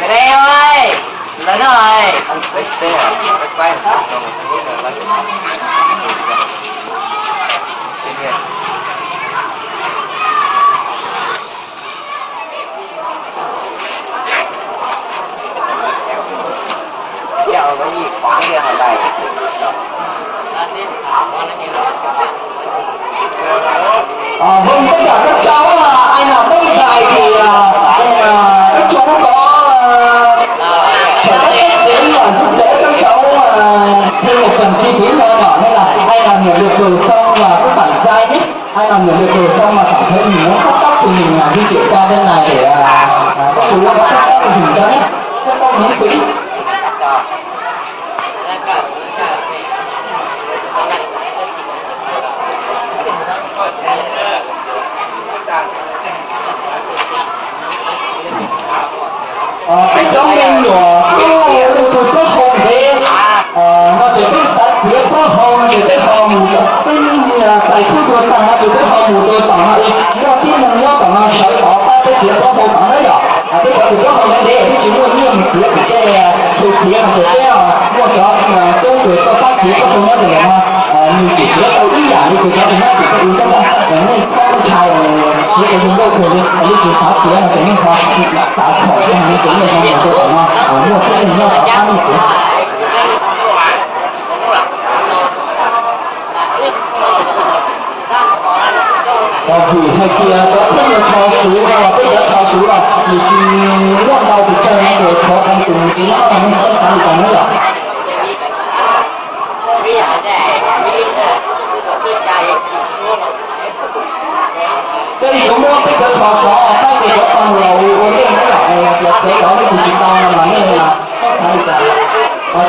Ê ơi, lawv no ơi. Ờ, vâng, tất cả các cháu, à, ai nào có dài thì, à, à, các cháu có, à, phải có cách để mà giúp đỡ các cháu, à, thêm một phần chi phí nho nhỏ, nên là ai nào nhận được đồ xong là các bạn trai nhé. Ai nào nhận được đồ xong mà cảm thấy mình muốn cắt tóc thì mình, à, di chuyển qua bên này để, à, à, có đồ lót cắt tóc thì mình cho nhé. Cắt tóc miễn phí. Peb cov me nyuam kuj ua peb hau ntev, no ces peb xav txiav peb hau no ces peb ho mus, peb tais tub tua tag no ces peb ho mus tua tom no, muaj tib neeg nyob tom no sawv tod pab peb txiav peb hau tom na yom. Peb cov tus peb hau ntev ntev peb tsis muaj nyiaj mus txiav, ces tej txhua txiav no ces peb muaj cov tub tua toj pab txiav peb hau nyob tus no, nws tsis txiav tau ib yam li tus cov tus nyob tim peb ua toj pab, nej txhob ntshai, txiav tau zoo nkauj kawg li. Yog leej twg xav txiav no ces nej ho xav khom no ces nej ho mus tua tom no, muaj tib neeg nyob tod pab nej txiav. Vim hais tias cov peb cov tsho suv no los peb cov tsho suv los nws tsis muaj ntau pes tsawg no ces tshuav qee tus tsis nyob no nej txhob xav li cas na yom. Peb yuav muab peb cov tsho sov qaib ces cov pog los ua ntej na yom, los txawv cov leej twg tsis tau no mas nej txhob xav li cas.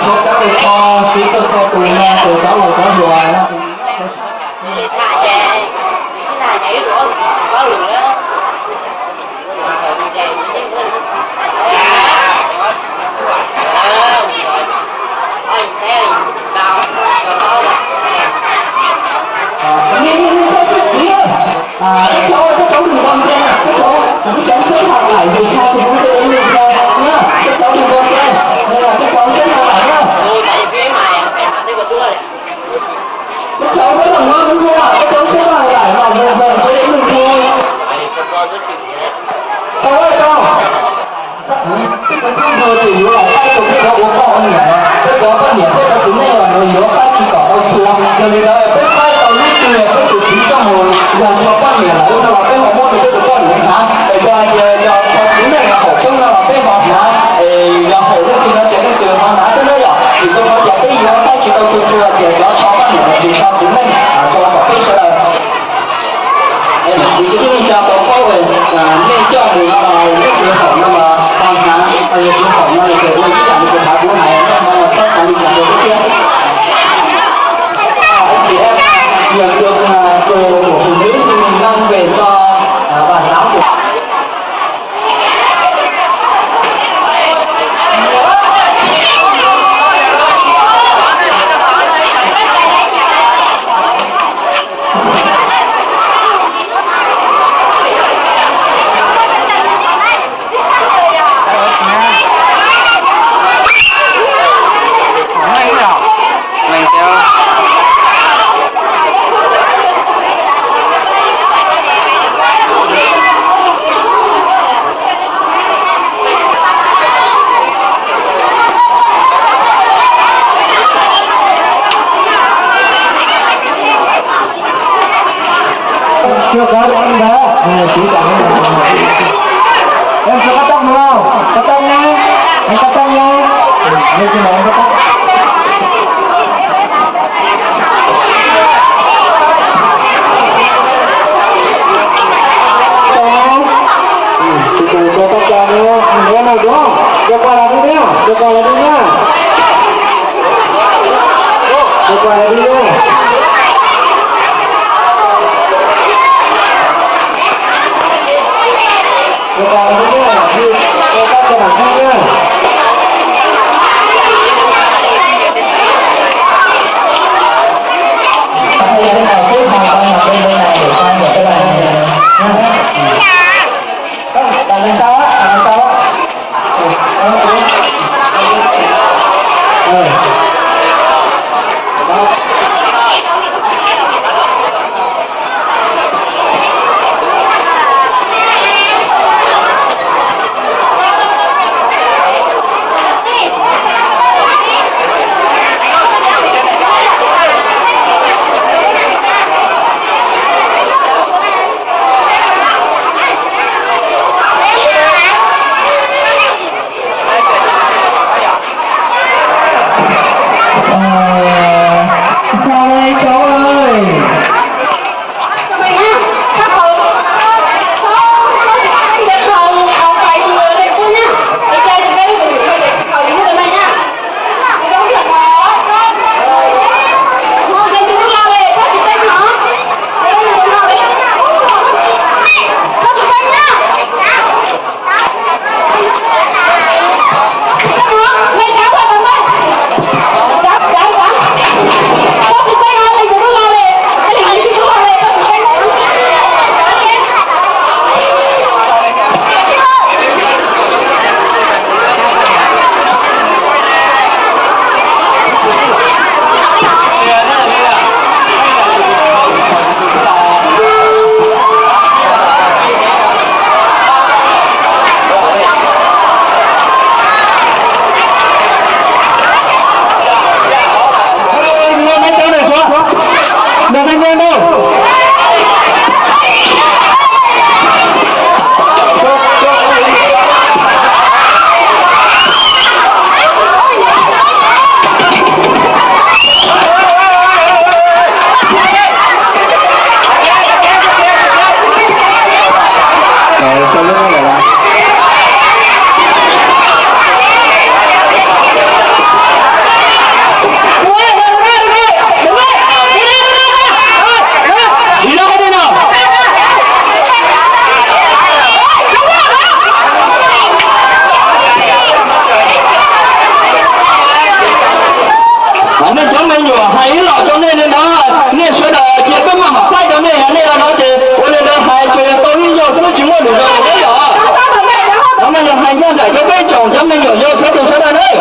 Tshuav cov tus tsho siv txhua txhua tus no ces cov laus cov hluas no. Các cháu, các cháu đừng vòng chen, các cháu, các cháu xếp hàng lại rồi sau thì chúng tôi đến lượt cho nhá. Các cháu đừng vòng chen, nên là các cháu xếp hàng lại nhá. Các cháu vẫn còn ngon đúng không ạ? Các cháu xếp hàng lại vào vòng vòng cho đến lượt thôi. Tao ơi tao. Peb cov tub ntsuag ces yuav los qaib rau peb cov ua poj ua niam, peb cov poj niam peb cov txiv neej los yuav qaib tsis kom tau txhua. Yog li ntawd peb qaib tau lub twg peb tus txiv coj mus yog tsho poj niam lawm no los peb ho muab rau peb tus poj niam hnav. Es yog hais tias yog tsho txiv neej los haum xeeb no los peb ho hnav, es yog haum leej twg no ces leej twg ho hnav xwb na yom. Vim rau qhov tias peb yuav qaib tsis tau txhua txhua tias cov tsho poj niam los sis tsho txiv neej, rau kom peb sawv daws Vim tsis tib neej tsa tau paub, nej coj mus no los leej twg haum no los ho hnav, ho yog tsis haum no los ces ua ib yam li kuv hais, kuv hais nej ho los txhob xav li cas rau peb thiab. Em chỉ em nhận được, à, đồ của Hùng Mỹ thì mình mang về cho, à, bà giáo của Chưa có em đó. Này, chú chào các bạn. Em cho cắt tóc đúng không? Cắt tóc nhá. Em cắt tóc nhá. Đây, cho em cắt tóc. Cắt tóc nhá. Ừ, từ từ cho tóc ra nữa. Mình có này đúng không? Cho qua là đi nhá. Cho qua là đi nhá. Cho qua là đi nhá. Cho qua là đi nhá. Đi, cho tóc cho bạn khác nhá. Các bạn hãy nhấn vào chiếc vòng quay hoặc bên, bên này để cho anh ở các bạn nhé. Bạn đằng sau á, bạn đằng sau á. Thông cảm cho các anh chồng, chăm nên nhỏ nhô, chớ đừng sắp đàn ơi.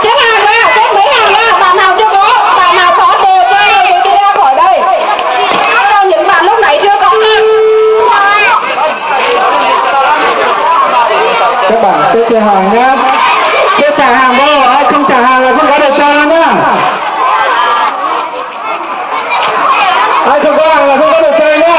Xếp hàng ra, xếp mấy hàng ra, bạn nào chưa có, bạn nào có đồ chơi rồi thì đi ra khỏi đây. Cho những bạn lúc nãy chưa có. Các bạn xếp theo hàng nhé. Xếp thẳng hàng vào, ai không thẳng hàng là không có đồ chơi đâu nhá. Ai không có hàng là không có đồ chơi nhá.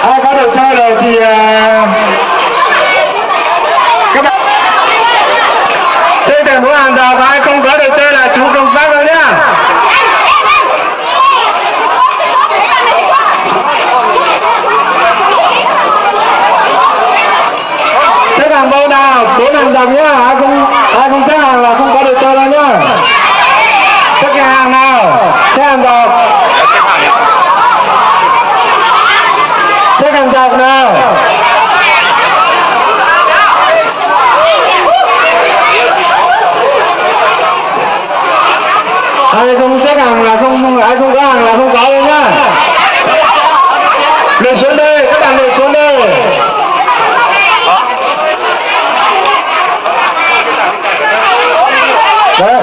Ai có đồ chơi rồi thì à, các bạn xếp hàng mua hàng rồi, và ai không có đồ chơi là chú công tác thôi nhá. Xếp hàng bao nào, bốn hàng dọc nhá, ai không ai không xếp hàng là không có đồ chơi đâu nhá. Xếp cái hàng nào, xếp hàng dọc. Xếp hàng dọc nào. Ai không xếp hàng là không, ai không có hàng là không có luôn nhá. Lùi xuống đây, các bạn lùi xuống đây. Đấy.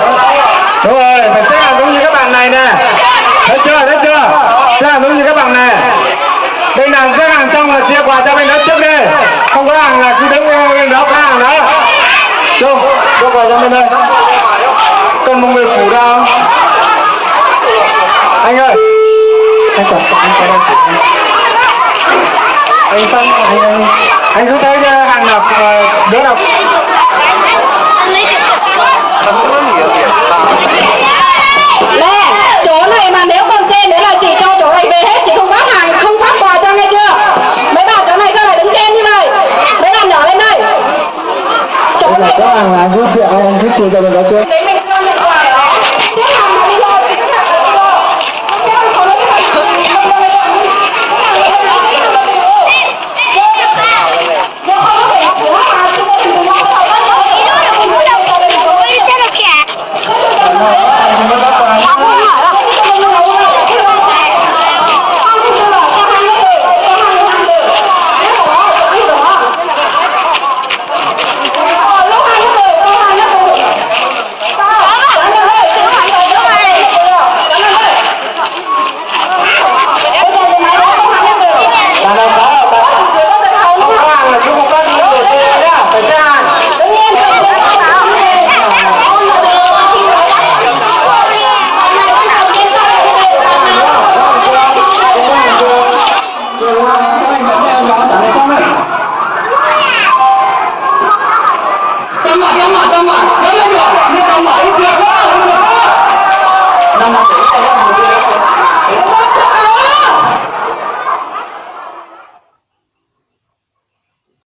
Đúng rồi, phải xếp hàng giống như các bạn này nè. Thấy chưa, thấy chưa? Xếp hàng giống như các bạn này. Bên đằng xếp hàng xong là chia quà cho bên đó trước đi. Không có hàng là cứ đứng bên đó có hàng đó. Chung, cho quà cho bên đây. Cần một người phủ đâu? Anh ơi. Anh Tuấn, anh Tuấn, anh Tuấn. Anh Săn, anh, anh, anh cứ thấy cái hàng nào, ờ, đứa nào. Nè, chỗ này mà nếu còn trên nữa là chị cho chỗ này về hết, chị không phát hàng, không phát quà cho nghe chưa? Mấy bạn, chỗ này sao lại đứng trên như vậy? Mấy bạn nhỏ lên đây. Chỗ này có hàng là anh cứ chia, anh cứ chia cho bên đó trước.